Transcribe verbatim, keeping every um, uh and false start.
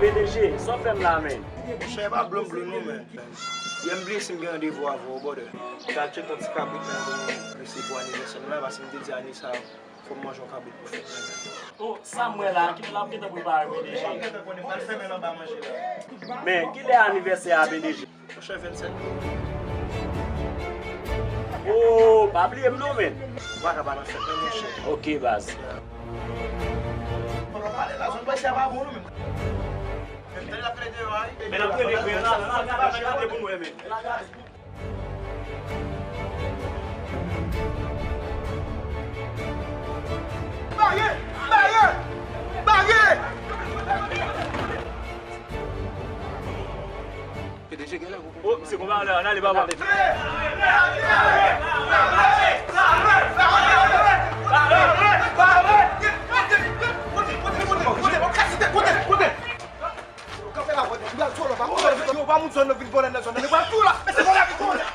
P D G, sa w fè m la, men? Monchè, pa blo m blo non, men. Yè m bliye si m gen randevou avè w, brother. M t al tcheke yon ti kabrit nan pou m blese pou anivèsè m la, paske m te di Anisa fò m manje yon kabrit pou fèt mwen. Oh, sa m wè la, kilè l ap gentan prepare, P D G? Mwen gentan konnen, m pral fèmen l anba manje la. Men, kilè anivèsè a, P D G? Monchè, vennsèt. Oh, pa bliye m non, men. Ou pa ka pa nan fèt, non, monchè. Ok, baz. Pandan w pale la, zòn pase a pa bon, non, men. Men tande l ap rele deyò a, wi. Men l ap rele, men l ap rele pou nou, men. Barye! Barye! Barye! P D G genlè. Oh, se konba la, ann ale, papa. Kote, kote, kote, kote, kote, kote, kote, kote. Yo, pa moun zòn nan vin vòlè nan zòn nan. Nou pral tou la. Mesye vòlè vin vòlè.